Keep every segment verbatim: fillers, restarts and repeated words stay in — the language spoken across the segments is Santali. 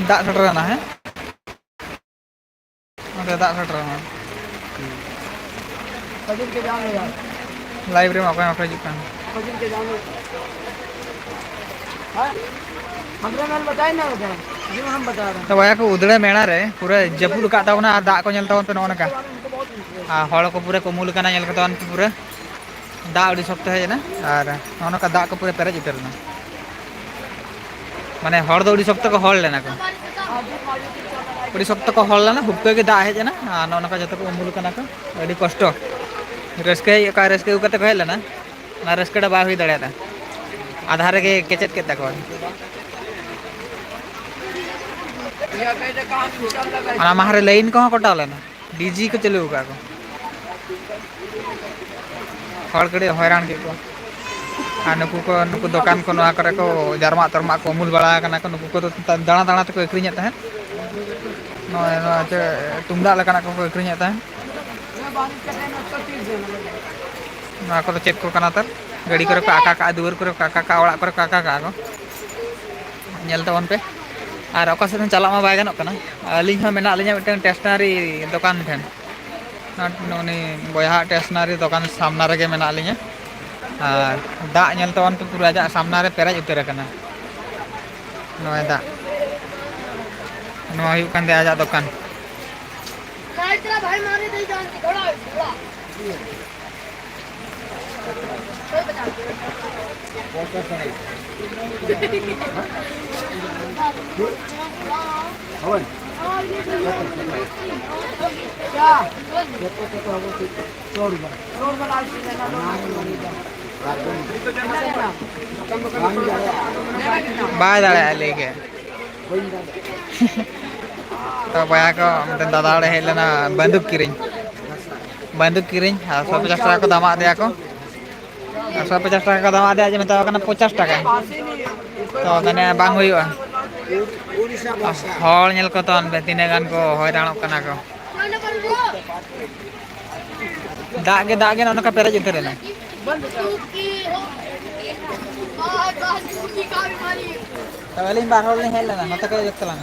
ᱫᱟᱜ ᱥᱮᱴᱮᱨᱮᱱᱟ, ᱦᱮᱸ? ᱚᱸᱰᱮ ᱫᱟᱜ ᱥᱮᱴᱮᱨᱮᱱᱟ᱾ ᱞᱟᱭᱤᱵᱷ ᱨᱮᱢᱟ ᱚᱠᱚᱭ ᱦᱚᱸ ᱵᱟᱠᱚ ᱦᱤᱡᱩᱜ ᱠᱟᱱ᱾ ᱛᱚ ᱵᱚᱭᱦᱟ ᱠᱚ, ᱩᱫᱽᱲᱟᱹ ᱢᱮᱲᱟ ᱨᱮ ᱯᱩᱨᱟᱹ ᱡᱟᱹᱯᱩᱫ ᱟᱠᱟᱫ ᱛᱟᱵᱚᱱᱟ ᱟᱨ ᱫᱟᱜ ᱠᱚ ᱧᱮᱞ ᱛᱟᱵᱚᱱ ᱯᱮ ᱱᱚᱜᱼᱚ ᱱᱚᱝᱠᱟ᱾ ᱟᱨ ᱦᱚᱲ ᱠᱚ ᱯᱩᱨᱟᱹ ᱠᱚ ᱩᱢᱩᱞ ᱟᱠᱟᱱᱟ, ᱧᱮᱞ ᱠᱚ ᱛᱟᱵᱚᱱ ᱯᱮ ᱯᱩᱨᱟᱹ᱾ ᱫᱟᱜ ᱟᱹᱰᱤ ᱥᱚᱠᱛᱚ ᱦᱮᱡ ᱮᱱᱟ ᱟᱨ ᱱᱚᱜᱼᱚ ᱱᱚᱝᱠᱟ ᱫᱟᱜ ᱠᱚ ᱯᱩᱨᱟᱹ ᱯᱮᱨᱮᱡ ᱩᱛᱟᱹᱨ ᱮᱱᱟ᱾ ᱢᱟᱱᱮ ᱦᱚᱲ ᱫᱚ ᱟᱹᱰᱤ ᱥᱚᱠᱛᱚ ᱠᱚ ᱦᱚᱲ ᱞᱮᱱᱟ ᱠᱚ, ᱟᱹᱰᱤ ᱥᱚᱠᱛᱚ ᱠᱚ ᱦᱚᱲ ᱞᱮᱱᱟ, ᱦᱩᱯᱠᱟᱹ ᱜᱮ ᱫᱟᱜ ᱦᱮᱡ ᱮᱱᱟ ᱟᱨ ᱱᱚᱜᱼᱚ ᱱᱚᱝᱠᱟ ᱡᱚᱛᱚ ᱠᱚ ᱩᱢᱩᱞ ᱠᱟᱱᱟ ᱠᱚ᱾ ᱟᱹᱰᱤ ᱠᱚᱥᱴᱚ, ᱨᱟᱹᱥᱠᱟᱹ ᱦᱩᱭᱩᱜ ᱠᱟᱱ, ᱨᱟᱹᱥᱠᱟᱹ ᱟᱹᱜᱩ ᱠᱟᱛᱮ ᱠᱚ ᱦᱮᱡ ᱞᱮᱱᱟ, ᱚᱱᱟ ᱨᱟᱹᱥᱠᱟᱹ ᱫᱚ ᱵᱟᱭ ᱦᱩᱭ ᱫᱟᱲᱮᱭᱟᱫᱟ, ᱟᱫᱷᱟ ᱨᱮᱜᱮ ᱠᱮᱪᱮᱫ ᱠᱮᱫ ᱛᱟᱠᱚᱣᱟ᱾ ᱚᱱᱟ ᱢᱟᱦᱟ ᱨᱮ ᱞᱟᱭᱤᱱ ᱠᱚᱦᱚᱸ ᱠᱚᱴᱟᱣ ᱞᱮᱱᱟ, ᱰᱤᱡᱤ ᱠᱚ ᱪᱟᱹᱞᱩ ᱟᱠᱟᱫ ᱠᱚ᱾ ᱦᱚᱲ ᱠᱟᱹᱴᱤᱡ ᱦᱚᱭᱨᱟᱱ ᱠᱮᱫ ᱠᱚᱣᱟ᱾ ᱟᱨ ᱱᱩᱠᱩ ᱠᱚ, ᱱᱩᱠᱩ ᱫᱚᱠᱟᱱ ᱠᱚ ᱱᱚᱣᱟ ᱠᱚᱨᱮ ᱠᱚ ᱡᱟᱨᱢᱟᱜ ᱛᱚᱨᱢᱟᱜ ᱠᱚ ᱩᱢᱩᱞ ᱵᱟᱲᱟ ᱟᱠᱟᱱᱟ ᱠᱚ᱾ ᱱᱩᱠᱩ ᱠᱚᱫᱚ ᱫᱟᱬᱟ ᱫᱟᱬᱟ ᱛᱮᱠᱚ ᱟᱹᱠᱷᱨᱤᱧᱮᱫ ᱛᱟᱦᱮᱸᱫ᱾ ᱱᱚᱜᱼᱚᱭ ᱱᱚᱣᱟ ᱪᱮᱫ ᱛᱩᱢᱫᱟᱜ ᱞᱮᱠᱟᱱᱟᱜ ᱠᱚᱠᱚ ᱟᱹᱠᱷᱨᱤᱧᱮᱫ ᱛᱟᱦᱮᱸᱫ᱾ ᱱᱚᱣᱟ ᱠᱚᱫᱚ ᱪᱮᱫ ᱠᱚ ᱠᱟᱱᱟ ᱛᱟᱨ? ᱜᱟᱹᱰᱤ ᱠᱚᱨᱮ ᱠᱚ ᱟᱠᱟ ᱠᱟᱜᱼᱟ, ᱫᱩᱣᱟᱹᱨ ᱠᱚᱨᱮ ᱠᱚ ᱟᱠᱟ ᱠᱟᱜᱼᱟ, ᱚᱲᱟᱜ ᱠᱚᱨᱮ ᱠᱚ ᱟᱠᱟ ᱠᱟᱜᱼᱟ ᱠᱚ᱾ ᱧᱮᱞ ᱛᱟᱵᱚᱱ ᱯᱮ᱾ ᱟᱨ ᱚᱠᱟ ᱥᱮᱫ ᱦᱚᱸ ᱪᱟᱞᱟᱜ ᱢᱟ ᱵᱟᱭ ᱜᱟᱱᱚᱜ ᱠᱟᱱᱟ᱾ ᱟᱹᱞᱤᱧ ᱦᱚᱸ ᱢᱮᱱᱟᱜ ᱞᱤᱧᱟ ᱢᱤᱫᱴᱟᱝ ᱴᱮᱥᱱᱟᱨᱤ ᱫᱚᱠᱟᱱ ᱴᱷᱮᱱ᱾ ᱩᱱᱤ ᱵᱚᱭᱦᱟ ᱴᱮᱥᱱᱟᱨᱤ ᱫᱚᱠᱟᱱ ᱥᱟᱢᱱᱟ ᱨᱮᱜᱮ ᱢᱮᱱᱟᱜ ᱞᱤᱧᱟ᱾ ᱟᱨ ᱫᱟᱜ ᱧᱮᱞ ᱛᱟᱵᱚᱱ ᱯᱮ, ᱯᱩᱨᱟᱹ ᱟᱡᱟᱜ ᱥᱟᱢᱱᱟ ᱨᱮ ᱯᱮᱨᱮᱡ ᱩᱛᱟᱹᱨ ᱟᱠᱟᱱᱟ᱾ ᱱᱚᱜᱼᱚᱭ ᱫᱟᱜ, ᱱᱚᱣᱟ ᱦᱩᱭᱩᱜ ᱠᱟᱱ ᱛᱟᱭᱟ ᱟᱡᱟᱜ ᱫᱚᱠᱟᱱ᱾ ᱵᱟᱭ ᱫᱟᱲᱮᱭᱟᱜᱼᱟ ᱞᱟᱹᱭ ᱜᱮ᱾ ᱛᱚ ᱵᱚᱭᱦᱟ ᱠᱚ, ᱢᱤᱫᱴᱮᱱ ᱫᱟᱫᱟ ᱦᱚᱲᱮ ᱦᱮᱡ ᱞᱮᱱᱟ ᱵᱟᱱᱫᱩᱠ ᱠᱤᱨᱤᱧ, ᱵᱟᱱᱫᱩᱠ ᱠᱤᱨᱤᱧ, ᱟᱨ ᱥᱚ ᱯᱚᱪᱟᱥ ᱴᱟᱠᱟ ᱠᱚ ᱫᱟᱢᱟᱜ ᱫᱮᱭᱟ ᱠᱚ, ᱟᱨ ᱥᱚ ᱯᱚᱪᱟᱥ ᱴᱟᱠᱟ ᱠᱚ ᱫᱟᱢᱟᱜ ᱫᱮᱭᱟ, ᱡᱮ ᱢᱮᱛᱟᱣ ᱠᱟᱱᱟ ᱯᱚᱪᱟᱥ ᱴᱟᱠᱟ, ᱛᱚ ᱢᱮᱱᱮ ᱵᱟᱝ ᱦᱩᱭᱩᱜᱼᱟ᱾ ᱦᱚᱲ ᱧᱮᱞ ᱠᱚ ᱛᱟᱵᱚᱱ ᱯᱮ, ᱛᱤᱱᱟᱹᱜ ᱜᱟᱱ ᱠᱚ ᱦᱚᱭᱨᱟᱱᱚᱜ ᱠᱟᱱᱟ ᱠᱚ᱾ ᱫᱟᱜ ᱜᱮ ᱫᱟᱜ ᱜᱮ ᱱᱚᱜᱼᱚ ᱱᱚᱝᱠᱟ ᱯᱮᱨᱮᱡ ᱩᱛᱟᱹᱨ ᱮᱱᱟ᱾ ᱛᱚ ᱟᱹᱞᱤᱧ ᱵᱟᱨ ᱦᱚᱲ ᱞᱤᱧ ᱦᱮᱡ ᱞᱮᱱᱟ ᱱᱚᱛᱮ ᱠᱷᱚᱱ ᱤᱭᱟᱹ ᱛᱟᱞᱟᱝ᱾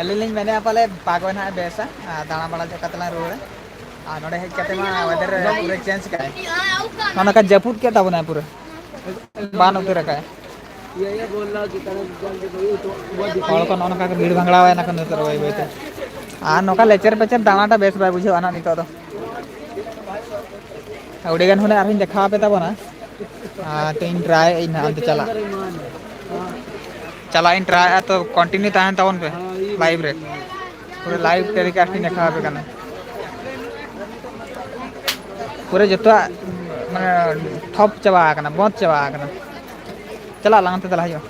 ᱟᱹᱞᱤᱧ ᱞᱤᱧ ᱢᱮᱱᱮᱫᱼᱟ ᱯᱟᱞᱮ ᱯᱟᱜᱽ ᱱᱟᱦᱟᱜ ᱵᱮᱥᱟ, ᱟᱨ ᱫᱟᱬᱟ ᱵᱟᱲᱟ ᱡᱚᱜ ᱠᱟᱛᱮ ᱞᱟᱝ ᱨᱩᱣᱟᱹᱲᱟ᱾ ᱟᱨ ᱱᱚᱰᱮ ᱦᱮᱡ ᱠᱟᱛᱮ ᱢᱟ ᱣᱮᱫᱟᱨ ᱯᱩᱨᱟᱹ ᱪᱮᱧᱡᱽ ᱠᱟᱜᱼᱟᱭ᱾ ᱱᱚᱜᱼᱚ ᱱᱚᱝᱠᱟ ᱡᱟᱹᱯᱩᱫ ᱠᱮᱫ ᱛᱟᱵᱚᱱᱟᱭ ᱯᱩᱨᱟᱹ᱾ ᱵᱟᱱ ᱩᱛᱟᱹᱨ ᱟᱠᱟᱫᱼᱟᱭ᱾ ᱦᱚᱲ ᱠᱚ ᱱᱚᱜᱼᱚ ᱱᱚᱝᱠᱟ ᱠᱚ ᱵᱷᱤᱲ ᱵᱷᱟᱝᱲᱟᱣ ᱮᱱᱟ ᱠᱚ ᱱᱤᱛᱚᱜ ᱵᱟᱹᱭ ᱵᱟᱹᱭ ᱛᱮ᱾ ᱟᱨ ᱱᱚᱝᱠᱟ ᱞᱮᱪᱮᱨ ᱯᱮᱪᱮᱨ ᱫᱟᱬᱟᱴᱟ ᱵᱮᱥ ᱵᱟᱭ ᱵᱩᱡᱷᱟᱹᱜᱼᱟ ᱱᱟᱜ ᱱᱤᱛᱚᱜ ᱫᱚ᱾ ᱟᱹᱰᱤ ᱜᱟᱱ ᱦᱩᱱᱟᱹᱝ ᱟᱨᱦᱚᱸᱧ ᱫᱮᱠᱷᱟᱣ ᱟᱯᱮ ᱛᱟᱵᱚᱱᱟ᱾ ᱟᱨ ᱛᱚ ᱤᱧ ᱴᱨᱟᱭ ᱟᱹᱧ ᱱᱟᱜ ᱚᱱᱛᱮ ᱪᱟᱞᱟᱜ᱾ ᱪᱟᱞᱟᱜ ᱤᱧ ᱴᱨᱟᱭᱟ, ᱛᱚ ᱠᱚᱱᱴᱤᱱᱤᱭᱩ ᱛᱟᱦᱮᱱ ᱛᱟᱵᱚᱱ ᱯᱮ ᱞᱟᱭᱤᱵᱷ ᱨᱮ᱾ ᱯᱩᱨᱟᱹ ᱞᱟᱭᱤᱵᱷ ᱴᱮᱞᱤᱠᱟᱥᱴ ᱤᱧ ᱫᱮᱠᱷᱟᱣ ᱟᱯᱮ ᱠᱟᱱᱟ᱾ ᱯᱩᱨᱟᱹ ᱡᱚᱛᱚᱣᱟᱜ ᱢᱟᱱᱮ ᱴᱷᱚᱯ ᱪᱟᱵᱟ ᱟᱠᱟᱱᱟ, ᱵᱚᱸᱫᱽ ᱪᱟᱵᱟ ᱟᱠᱟᱱᱟ᱾ ᱪᱟᱞᱟᱜ ᱟᱞᱟᱝ ᱚᱱᱛᱮ ᱫᱚ ᱞᱟᱦᱟ ᱦᱩᱭᱩᱜᱼᱟ᱾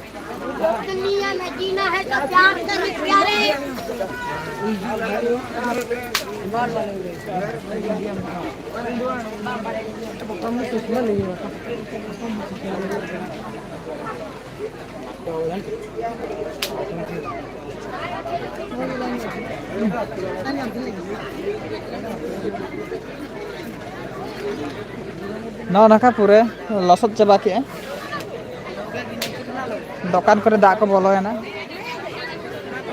ᱱᱚᱜᱼᱚ ᱱᱚᱝᱠᱟ ᱯᱩᱨᱟᱹ ᱞᱚᱥᱚᱫ ᱪᱟᱵᱟ ᱠᱮᱜᱼᱟ᱾ ᱫᱚᱠᱟᱱ ᱠᱚᱨᱮ ᱫᱟᱜ ᱠᱚ ᱵᱚᱞᱚᱭᱮᱱᱟ᱾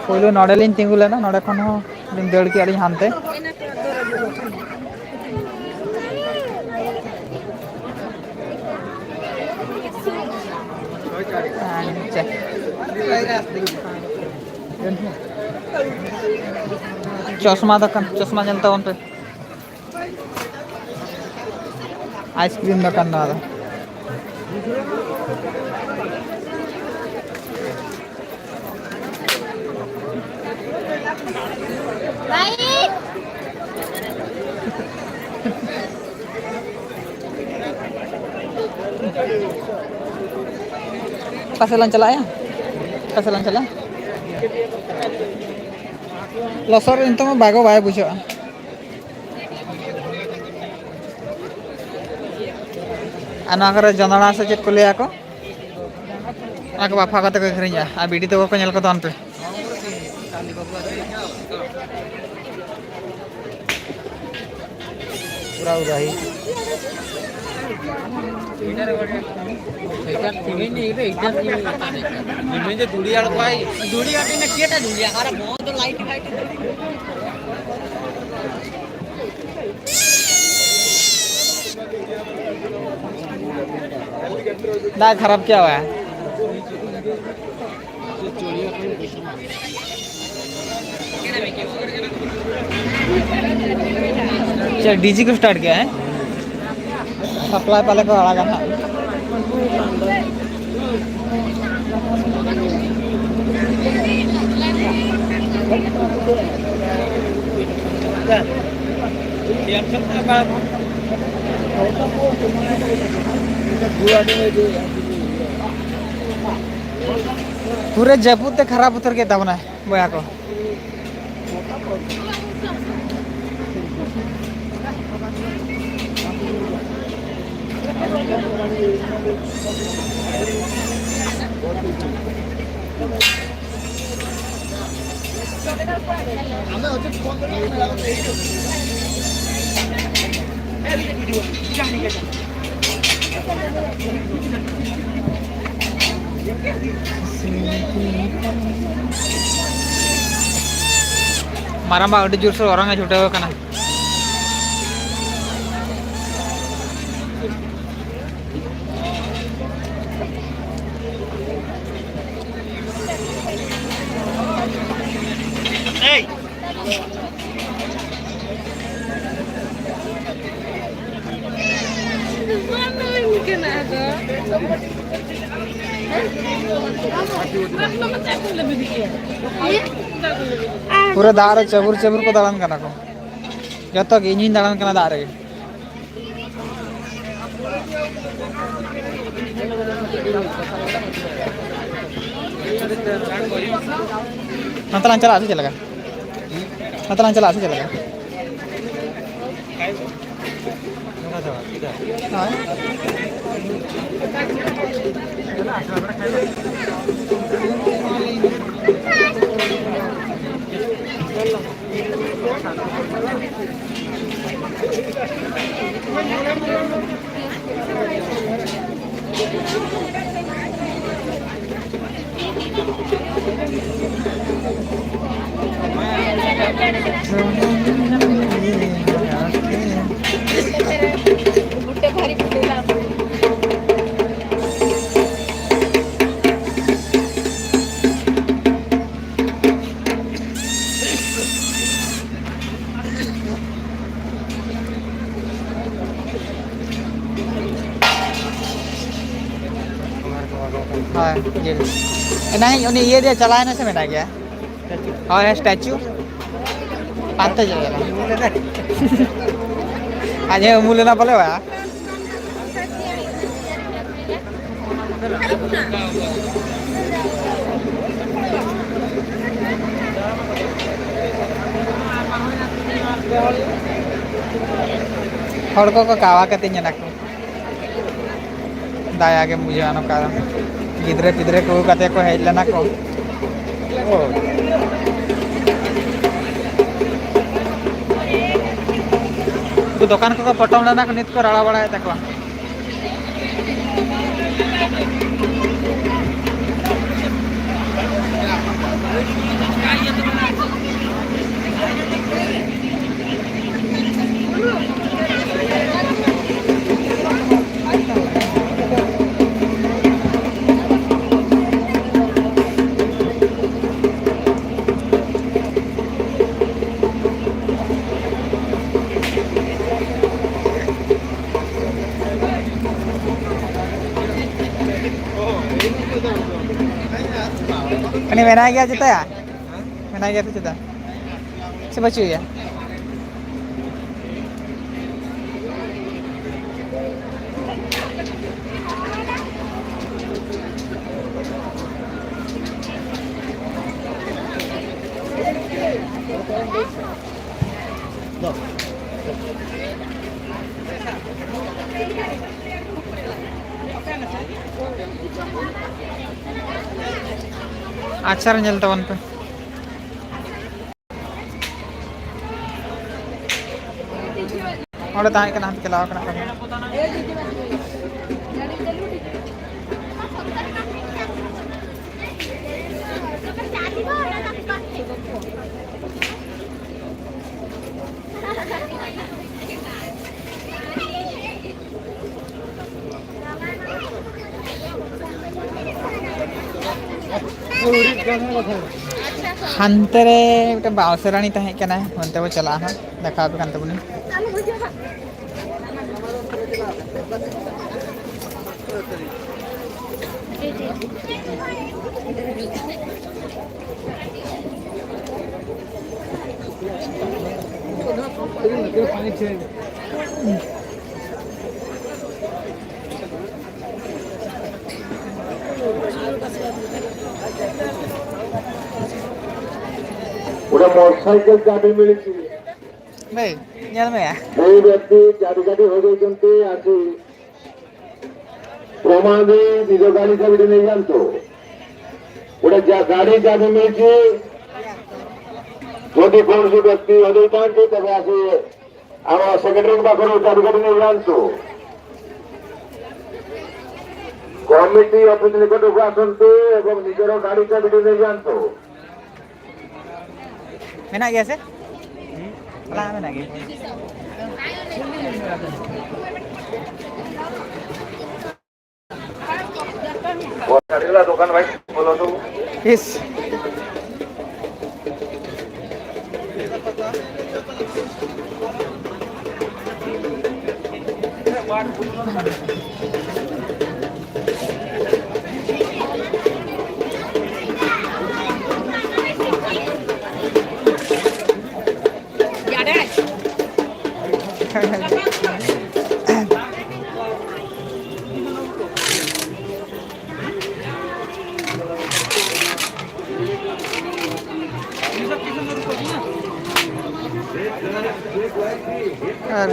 ᱯᱳᱭᱞᱳ ᱱᱚᱰᱮ ᱞᱤᱧ ᱛᱤᱸᱜᱩ ᱞᱮᱱᱟ, ᱱᱚᱰᱮ ᱠᱷᱚᱱ ᱦᱚᱸ ᱞᱤᱧ ᱫᱟᱹᱲ ᱠᱮᱜᱼᱟ ᱞᱤᱧ ᱦᱟᱱᱛᱮ᱾ ᱟᱪᱪᱷᱟ᱾ ᱪᱚᱥᱢᱟ ᱫᱚᱠᱟᱱ, ᱪᱚᱥᱢᱟ ᱧᱮᱞ ᱛᱟᱵᱚᱱ ᱯᱮ᱾ ᱟᱭᱤᱥᱠᱨᱤᱢ ᱫᱚᱠᱟᱱ ᱱᱚᱣᱟ ᱫᱚ᱾ ᱚᱠᱟ ᱥᱮᱫ ᱞᱟᱝ ᱪᱟᱞᱟᱜᱼᱟ? ᱚᱠᱟ ᱥᱮᱫ ᱞᱟᱝ ᱪᱟᱞᱟᱜᱼᱟ? ᱞᱚᱥᱚᱫ ᱨᱮ ᱱᱤᱛᱚᱜ ᱢᱟ ᱵᱷᱟᱜᱮ ᱵᱟᱭ ᱵᱩᱡᱷᱟᱹᱜᱼᱟ᱾ ᱟᱨ ᱱᱚᱣᱟ ᱠᱚᱨᱮ ᱡᱚᱱᱚᱲᱟ ᱥᱮ ᱪᱮᱫ ᱠᱚ ᱞᱟᱹᱭᱟ ᱠᱚ, ᱚᱱᱟ ᱠᱚ ᱵᱟᱯᱷᱟᱣ ᱠᱟᱛᱮ ᱠᱚ ᱟᱹᱠᱷᱨᱤᱧᱟ᱾ ᱟᱨ ᱵᱤᱰᱤ ᱛᱟᱠᱚ ᱠᱚ ᱧᱮᱞ ᱠᱚ ᱛᱟᱵᱚᱱ ᱯᱮ᱾ ᱫᱩᱲᱤ ᱟᱬᱜᱚᱣᱟᱭ᱾ ᱫᱩᱲᱤ ᱟᱹᱴᱤ ᱱᱟ ᱠᱮᱴᱟ ᱫᱩᱲᱤ ᱟᱨ ᱵᱚᱦᱚᱛ ᱞᱟᱭᱤᱴ ᱯᱷᱟᱭᱤᱴ᱾ दाग खराब क्या हुआ है? अच्छा, डीजी को स्टार्ट किया है। सप्लाई पहले को अड़ा करना। पूरे जयपुर ते खराब उतर के दबना है। ᱵᱚᱭᱦᱟ ᱠᱚ᱾ ᱢᱟᱨᱟᱝᱵᱟ ᱟᱹᱰᱤ ᱡᱳᱨᱥᱳᱨ ᱚᱨᱚᱝ ᱮ ᱪᱷᱩᱴᱟᱹᱣ ᱟᱠᱟᱱᱟ᱾ ᱯᱩᱨᱟᱹ ᱫᱟᱜ ᱨᱮ ᱪᱟᱹᱵᱩᱨ ᱪᱟᱹᱵᱩᱨ ᱠᱚ ᱫᱟᱬᱟᱱ ᱠᱟᱱᱟ ᱠᱚ᱾ ᱡᱚᱛᱚ ᱜᱮ ᱤᱧ ᱦᱚᱸᱧ ᱫᱟᱬᱟᱱ ᱠᱟᱱᱟ ᱫᱟᱜ ᱨᱮᱜᱮ᱾ ᱱᱚᱛᱮ ᱞᱟᱝ ᱪᱟᱞᱟᱜᱼᱟ ᱥᱮ ᱪᱮᱫ ᱞᱮᱠᱟ? ᱱᱚᱛᱮ ᱞᱟᱝ ᱪᱟᱞᱟᱜᱼᱟ ᱥᱮ ᱪᱮᱫ ᱞᱮᱠᱟ? ᱦᱳᱭ᱾ ᱵᱩᱴᱟᱹ ᱵᱷᱟᱹᱨᱤ ᱵᱩᱴᱟᱹ ᱫᱟᱜ᱾ ᱦᱳᱭ, ᱡᱤᱞ᱾ ᱮᱱᱟᱝ ᱩᱱᱤ ᱤᱭᱟᱹ ᱨᱮ ᱪᱟᱞᱟᱣ ᱮᱱᱟ ᱥᱮ ᱢᱮᱱᱟᱭ ᱜᱮᱭᱟ? ᱦᱳᱭ, ᱦᱳᱭ, ᱥᱴᱮᱪᱩ᱾ ᱯᱟᱱᱛᱮ ᱡᱟᱭᱜᱟ ᱨᱮ᱾ ᱟᱡ ᱮ ᱩᱢᱩᱞ ᱮᱱᱟ ᱵᱚᱞᱮ ᱵᱟ᱾ ᱦᱚᱲ ᱠᱚᱠᱚ ᱠᱟᱣᱟ ᱠᱟᱛᱮ ᱧᱮᱞ ᱟᱠᱚ᱾ ᱫᱟᱭᱟ ᱜᱮᱢ ᱵᱩᱡᱷᱟᱹᱣᱟ ᱱᱚᱝᱠᱟ᱾ ᱜᱤᱫᱽᱨᱟᱹ ᱯᱤᱫᱽᱨᱟᱹ ᱠᱚ ᱟᱹᱜᱩ ᱠᱟᱛᱮ ᱠᱚ ᱦᱮᱡ ᱞᱮᱱᱟ ᱠᱚ᱾ ᱚ᱾ ᱩᱱᱠᱩ ᱫᱚᱠᱟᱱ ᱠᱚᱠᱚ ᱯᱚᱴᱚᱢ ᱞᱮᱱᱟ ᱠᱚ, ᱱᱤᱛ ᱠᱚ ᱨᱟᱲᱟ ᱵᱟᱲᱟᱭᱮᱫ ᱛᱟᱠᱚᱣᱟ᱾ ᱩᱱᱤ ᱢᱮᱱᱟᱭ ᱜᱮᱭᱟ ᱪᱮᱛᱟ? ᱢᱮᱱᱟᱭ ᱜᱮᱭᱟ ᱯᱮ ᱪᱮᱛᱟ? ᱥᱮ ᱵᱟᱹᱪᱩᱜ ᱮᱭᱟ? ᱟᱪᱪᱷᱟ, ᱧᱮᱞ ᱛᱟᱵᱚᱱ ᱯᱮ᱾ ᱚᱸᱰᱮ ᱛᱟᱦᱮᱸ ᱠᱟᱱᱟ, ᱦᱟᱱᱛᱮ ᱪᱟᱞᱟᱣ ᱠᱟᱱᱟ᱾ ᱦᱟᱱᱛᱮ ᱨᱮ ᱢᱤᱫᱴᱮᱱ ᱵᱟᱣᱥᱮᱨᱟᱱᱤ ᱛᱟᱦᱮᱸ ᱠᱟᱱᱟ, ᱚᱱᱛᱮ ᱵᱚ ᱪᱟᱞᱟᱜᱼᱟ ᱦᱟᱸᱜ, ᱫᱮᱠᱷᱟᱣ ᱟᱯᱮ ᱠᱟᱱ ᱛᱟᱵᱚᱱᱟ᱾ ଗୋଟେ ମୋଟରସାଇକେଲ ଚାବି ମିଳିଛି। ଭାଇ, ନ୍ୟାୟ ମେୟା। ସେଇ ବ୍ୟକ୍ତି ଚାବି କାଟି ହଜେଇଛନ୍ତି। ଆସି ପ୍ରମାଣ ଦେଇ ନିଜ ଗାଡ଼ି ଚାବିଟି ନେଇଯାଆନ୍ତୁ। ଗୋଟେ ଯା-, ଗାଡ଼ି ଚାବି ମିଳିଛି। ଯଦି କୌଣସି ବ୍ୟକ୍ତି ହଜେଇଥାନ୍ତି, ତେବେ ଆସି ଆମ ସେକ୍ରେଟାରୀ ପାଖରୁ ଚାବି କାଟି ନେଇଯାଆନ୍ତୁ। କମିଟି ଅଫିସ ନିକଟକୁ ଆସନ୍ତୁ ଏବଂ ନିଜର ଗାଡ଼ି ଚାବିଟି ନେଇଯାଆନ୍ତୁ। ᱢᱮᱱᱟᱜ ᱜᱮᱭᱟ ᱥᱮ? ᱦᱚᱞᱟ ᱢᱮᱱᱟᱜ ᱜᱮᱭᱟ᱾ ᱫᱚᱠᱟᱱ ᱵᱷᱟᱭ, ᱵᱚᱞᱚ ᱛᱚ᱾ ᱤᱥ᱾ ᱟᱨ